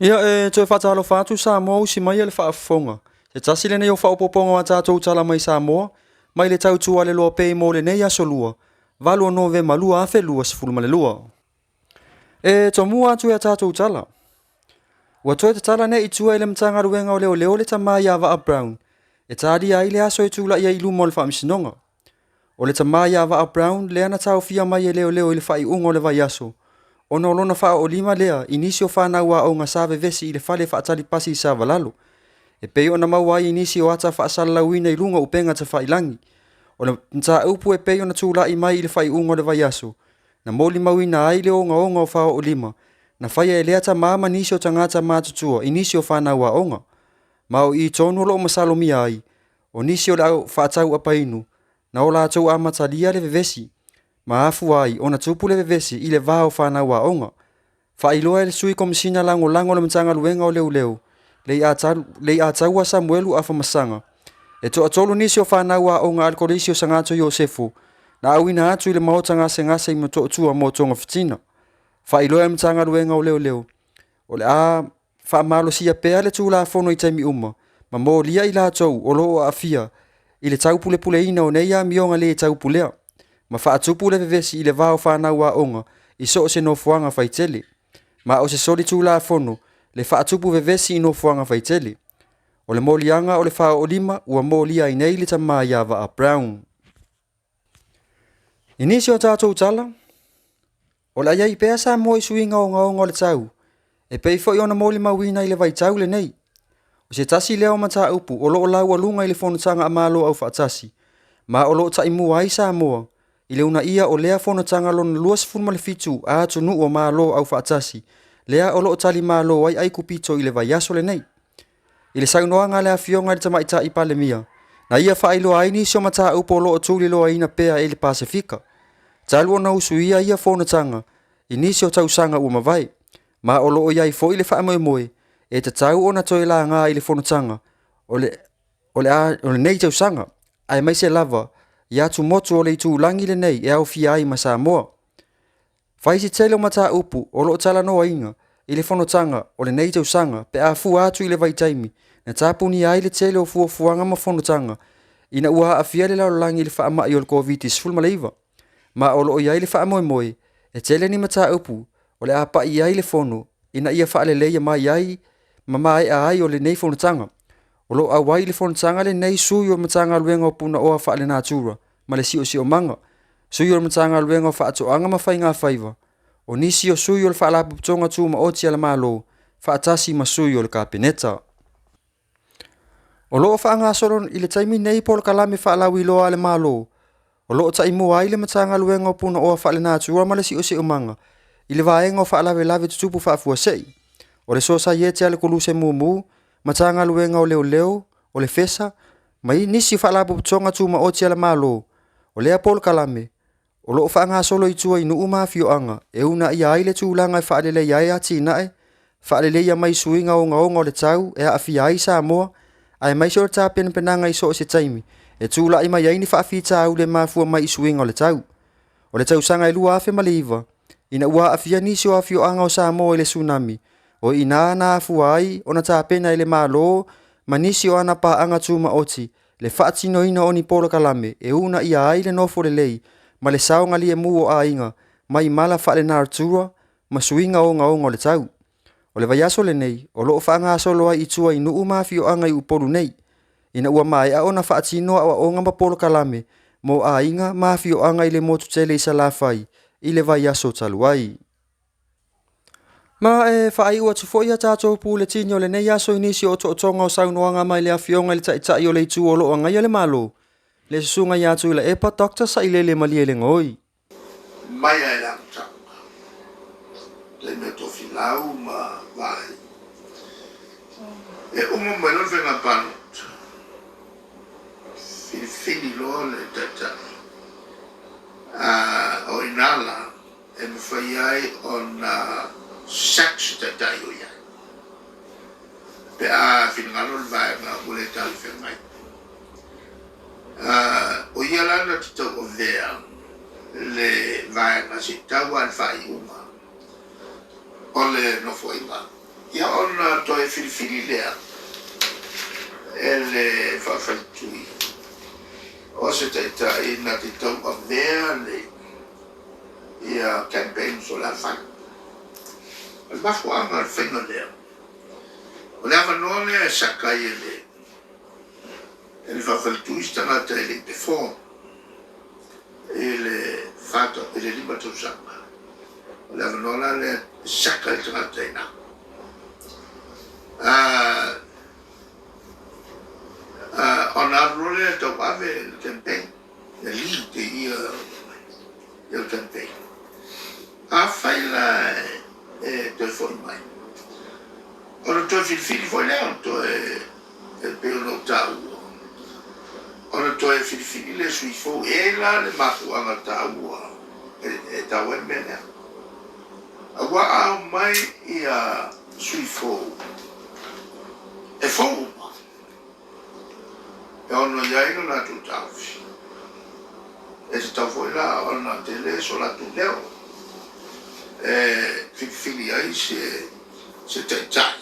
Ia, e toe faatalofa atu Samoa usi mai a le faafofoga. Se tasi lenei o faaopoopoga o a tatou tala mai Samoa, mai le tautualeloa pei mo lenei aso Lua, 8 o Novema 2022. E tomua atu e a tatou tala. Ua toe tatala nei i tua i le Matagaluega o Leoleo le tama ia Vaa Brown e talia ai le aso e tulai ai i luma o le Faamasinoga. O le tama ia Vaa Brown lea na taofia mai e leoleo i le faaiuga o le vaiaso, ona o lona faaoolima lea i nisi o fanau aoga sa vevesi i le fale faatali pasi i Savalalo, e pei ona maua ai i nisi o ata faasalalauina i luga o upega tafailagi. O le mataupu e pei ona tulai mai i le faaiuga o le vaiaso, na molimauina ai le ogaoga o faaoolima na faia e lea tama ma nisi o tagata matutua i nisi o fanau aoga. Ma o i tonu o lo o masalomia ai, o nisi o le au faatau apainu na o latou amatalia le vevesi, ma afua ai ona tupu le vevesi i le va o fanau aoga. Faailoa e le Sui Komesina Lagolago o le Matagaluega o Leoleo, Leiataua Samuelu Afamasaga, e toatolu nisi o fanau aoga a le Kolisi o Sagato Iosefo na auina atu i le maota gasegase i Motootua mo togafitiga. Faailoa e le Matagaluega o Leoleo, o le a faamalosia pea le Tulafono i taimi uma, ma molia i latou o lo o aafia i le taupulepuleina o nei amioga le taupulea, ma faatupu le vevesi i le va o fanau aoga i so o se nofoaga faitele. Ma o se solitulafono le faatupu vevesi i nofoaga faitele. O le moliaga o le faaoolima ua molia ai nei le tama ia Vaa Brown. I nisi o tatou tala, o le a i ai pea Samoa i suiga ogaoga o le tau, e pei foi ona molimauina i le vaitau lenei. O se tasi lea o mataupu o lo o laualuga i le Fonotaga a Malo Aufaatasi, ma o lo o taimua ai Samoa i le uunaia o lea Fonotaga lona 27 a atunuu o Malo Aufaatasi, lea o lo o talimalo ai Aikupito i le vaiaso lenei. I le saunoaga a le Afioga i le Tamaitai Palemia, na ia faailoa ai nisi o mataupu o lo o tuliloaina pea e le Pasefika, talu ona usuia ia fonotaga i nisi o tausaga ua mavae, ma o lo o i ai foi le faamoemoe e tatau ona toe laga i le fonotaga o lenei tausaga, aemaise lava i atumotu o le itulagi lenei e aofia ai ma Samoa. Fai si tele o mataupu o lo o talanoaina i le fonotaga o lenei tausaga pe a fua atu i le vaitaimi na tapunia ai le tele o fuafuaga ma fonotaga ina ua aafia le lalolagi i le faamai o le Koviti-19. Ma o lo o i ai le faamoemoe e tele ni mataupu o le a pai i ai le fono ina ia faaleleia mai ai ma maea ai o lenei fonotaga. O lo o auai i le fonotaga lenei sui o le Matagaluega o Punaoa Faalenatura ma le Siosiomaga, sui o le Matagaluega o Faatoaga ma Faigafaiva, o nisi o sui o le Faalapotopotoga Tumaoti a le Malo, faatasi ma sui o le Kapeneta. O lo o faagasolo i le taimi nei polokalame faalauiloa a le Malo, o lo o taimua ai le Matagaluega o Punaoa Faalenatura ma le Siosiomaga i le vaega o faalavelave tutupu faafuasei. O le Sosaiete a le Koluse Mumu, Matagaluega o Leoleo, o le FESA, ma nisi faalapotopotoga tumaoti a le Malo. O lea polokalame o lo o faagasolo i tua i nuu ma afioaga e uunaia ai le tulaga e faaleleia ai atinae, faaleleia mai suiga ogaoga o le tau e aafia ai Samoa, aemaise o le tapenapenaga i so o se taimi e tulai mai ai ni faafitauli e mafua mai i suiga o le tau. O le tausaga e 2009, ina ua aafia nisi o afioaga o Samoa i le tsunami, o i ina na afua ai ona tapena e le Malo ma nisi o ana paaga tumaoti le faatinoina o ni polokalame e uunaia ai le nofo lelei ma le saogaliemu o aiga mai mala faalenatura ma suiga ogaoga o le tau. O le vaiaso lenei o lo o faagasolo ai i tua i nuu ma afioaga i Upolu nei, ina ua maea ona faatino aoaoga ma polokalame mo aiga ma afioaga i le motu tele i Salafai i le vaiaso talu ai. Ma e faaiu atu foi a tatou puletini o lenei aso i nisi o otootoga o saunoaga mai le Afioga i le Taitai o le Itu o lo o agaia le Malo, le Susuga ia Tuilaepa Dr. Sailele Malielegaoi. Mai lava i le amataga, taimi o Tofilau ma Vaai, e uma mai loa le faiga palota, filifili loa le taitai, o i ina la e mafai ai ona sack se taitai o i ai, pe a finagalo le vaega ua le talafeagai. O ia la na te tauavea le vaega se i tau lava i le faaiuga o le nofoaiga. Ia ona toe filifili lea e le faafaletui o se taitai na te tauavea le ia campaigns o le a fai. O le mafuaaga o le faiga lea, o le avanoa lea e saka ai e le e le faafaletui se tagata e le i perform i le i le 5 tausaga. O le avanoa la lea e saka ai le tagata i ina. Ona alu loa lea e tauave le campaign, e lead ia le campaign. Afai la e toe foi mai, ona toe filifili foi lea, ona toe, e pei ona ou taua, ona toe filifili lea sui fou. E i ai la le mafuaaga taua e taua ai le mea lea. Aua a omai ia sui fou, e fou uma, e ono i ai lo latou taofi. E tatau foi la ona tele so latou leo e filifili ai se taitai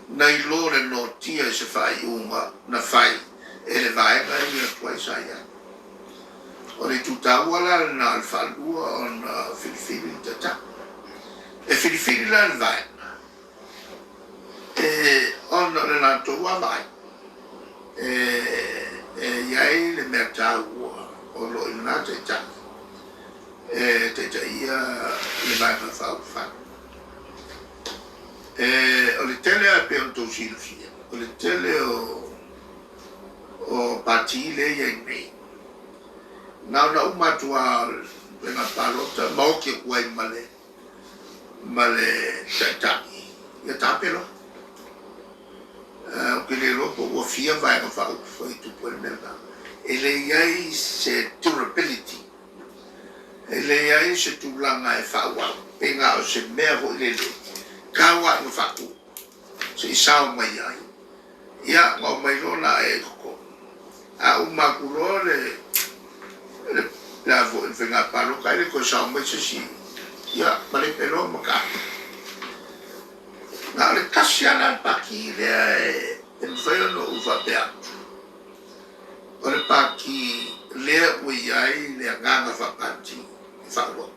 nai lo le notia i se faaiuga na fai e le vaega ia tuai sa i ai. O le itu taua la lena o le faalua ona filifili le taitai. E filifili la le vaega e ona o le latou vaavaai e i ai le mea taua o lo o i lena taitai e taitaia le Vaega Faaupufai. O le tele lava e pei ona outou silafia, o le tele o Pati lea e i ai nei, na ona uma atu lava o le faiga palota ma oti atu ai ma le ma le Taitai, ia tape loa. Ou te le iloa po ua fia Vaega Faaupufai e tupu ai le mea lena. E leai se durability, e leai se tulaga e faaauau, pe na o se mea foi lele, tau lava ina faatu, se i sao mai ai. Ia, ona omai loa la i totonu. A uma atu loa le le a foi le faiga palota, e le toe sao mai se isi, ia, malepe loa ma taape. Na o le tasi lava la le pati lea e mafai ona ou faapea atu, o le pati lea ua i ai le agaga faapati e faaauau,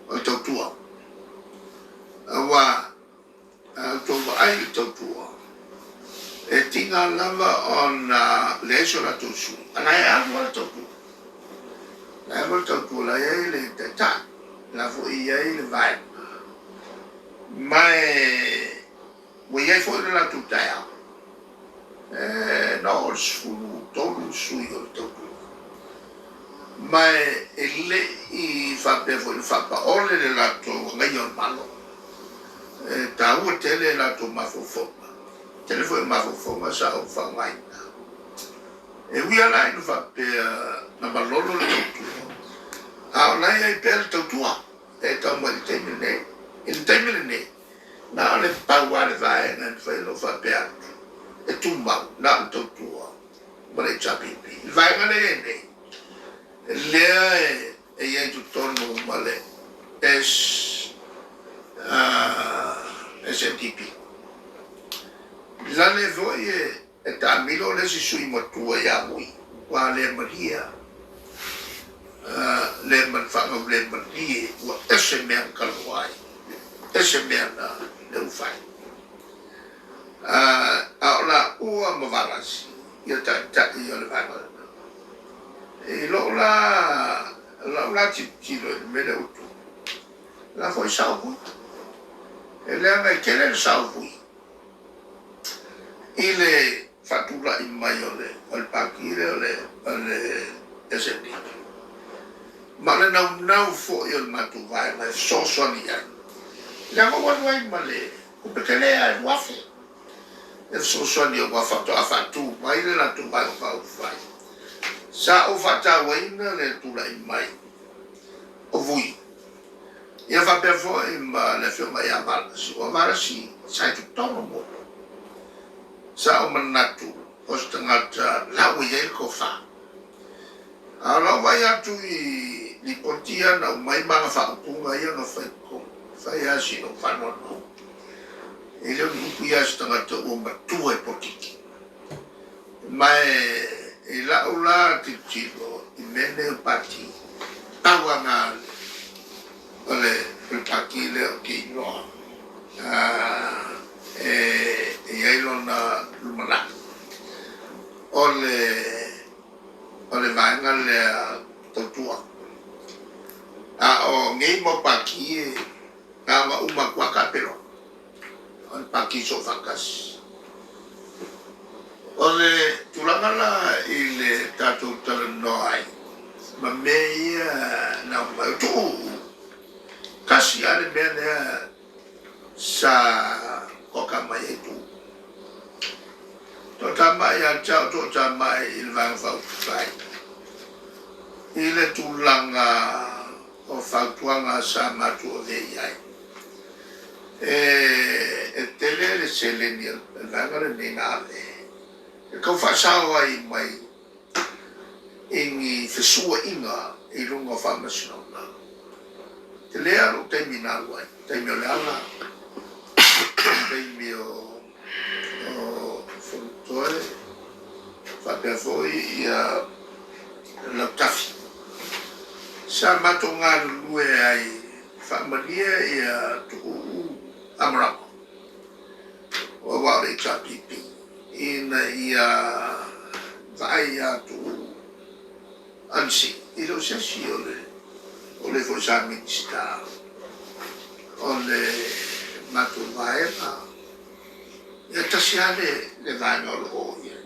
o le Tautua. Aua a outou vaai i le Tautua, e tiga lava ona leai so latou sui, a la e alu lava le Tautua. La e alu lava le Tautua, la e i ai le Taitai, la foi e i ai le Vaega. Ma e ua i ai foi le latou taeao, e na oo i le 13 sui o le Tautua. Ma e le i faapea foi ina faapaole le latou agaia o le Malo. E taua tele latou mafaufauga, tele foi o mafaufauga sa ou faaaogaina. E ui lava la ina faapea na malolo le Tautua, a o la e i ai pea le Tautua e tau mai i le taimi lenei. I le taimi lenei, na o le pau lava le vaega e mafai ona ou faapea atu e tumau, na o le Tautua ma le HRPP. I le vaega lea e i ai nei, lea e i ai i totonu ma le SNDP. Lale foi e taamilo le isi sui matua ia Vui, ua le malie le fanau le malie, ua ese mea na talanoa ai, ese mea na le ufai. A o laua ma Valasi ia taitai o le vaega lena. I lou la, lau la tilotilo i le mea lea ua tupu, o la foi e sao Vui. E leaga e tele le sao Vui i le faatulai mai o le Pati lea o le SNP. Ma o le naunau foi o le matou vaega e fesoasoani i ai. Leaga ua alu ai ma le tupe tele lava e 2,000 e fesoasoani aua faatoa faatu mai le latou Vaega Faaupufai. Sa ou faatauaina le tulai mai o Vui. Ia faapea foi ma le afioga ia Valasi. O Valasi sa i totonu muamua. Sa ou manatu o se tagata la ua i ai le tofa. A o lau vaai atu i lipoti ia na aumai ma ana faaupuga ia na fai i totonu, e fai lava sina ou faanoanoa. E le o ni upu ia a se tagata ua matua i polokiki. Ma i la'u la tilotilo i mea nei o pati, pau lava na o le pati lea ou te iloa e i ai lona lumanai, o le o le vaega lea tautua. A o nei mau pati e na ona uma atu lava taapeloa, o le pati soofaatasi. O le tulaga la i le tatou talanoa ai ma mea ia na aumai, o Tuuu, tasi lava le mea lea sa toatama mai ai Tuuu. Toatamai ia te au, toatamai i le Vaega Faaupufai i le tulaga o fautuaga sa matou avea i ai. E tele le seleni a le vaega lenei na ave e tau faasao ai mai i ni fesuaaiga i luga o faamasinoga. Tele lava lou taimi na alu ai, taimi o Leala, taimi o Fonotoe, faapea foi ia Lautafi. Sa matou galulue ai faamalie ia Tuuu Amarama aua o le HRPP ina ia vaai ia Tuuu Ansi e le o se isi o le o le foi sa Minisita o le matou vaega. Ia tasi lava le le vaega o lo o i ai.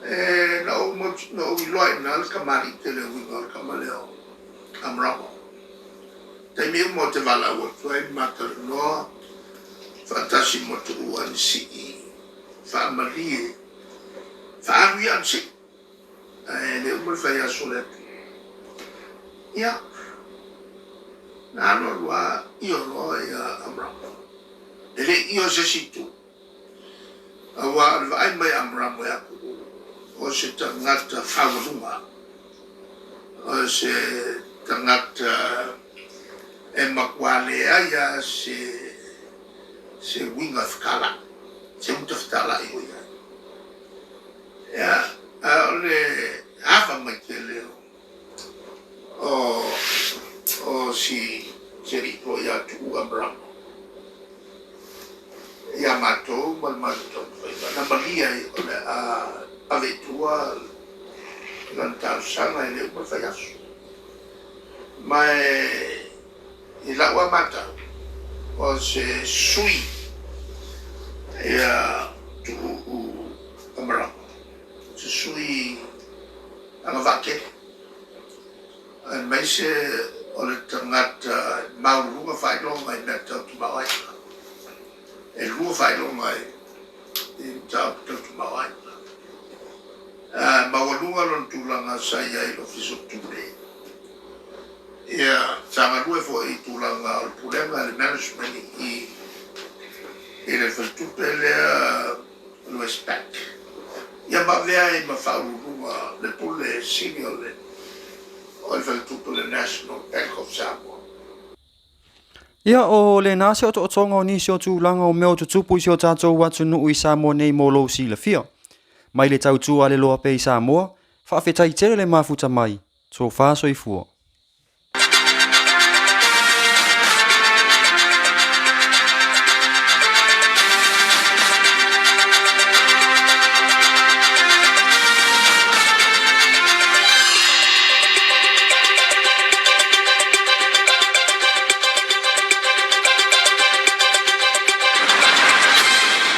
E na ou na ou iloa i ina le kamali'i tele uiga o le tama lea o Amarama. Taimi uma ou te valaau atu ai ma talanoa faatasi ma Tuuu Anisii faamalie faaalu ia Anisii. Ae le uma le fai aso o le Atua. Ia, na alu alu lava io loa ia Amaramo. E le i io i se isi itu. Aua o le vaai mai a Amaramo ia Tuuu, o se tagata faualuga, o se tagata e matua leai lava se, se uiga fetalai, se uta fetalai o i ai. Ia, a o le ava mai tele o, o si, si alii toa ia Tuuu Amarama ia matou ma le matou taumafaiga, na malie ai o le a ave i tua lana talosaga e le uma le faiaso. Ma e I lau lava matau, o se sui ia Tuuu Amarama, o se sui agavaa tele, aemaise o le tagata e maualuluga faailoga i mea tau tamaoaiga. E lua faailoga i mataupu tau tamaoaiga. Maualuga lona tulaga sa i ai i le Ofisa o Tupe. Ia, sa galue foi i tulaga o le pulega, le management i i le faletupe lea o le Westpac. Ia ma avea ai ma faauluuluga le Pule Sili o le o le faletupe o le National Bank of Samoa. Ia, o lena se otootoga o nisi o tulaga o mea o tutupu i si o tatou atunuu i Samoa nei mo lou silafia. Mai le tautua a le loa pea i Samoa, faafetai tele le mafuta mai. Tofa soifua.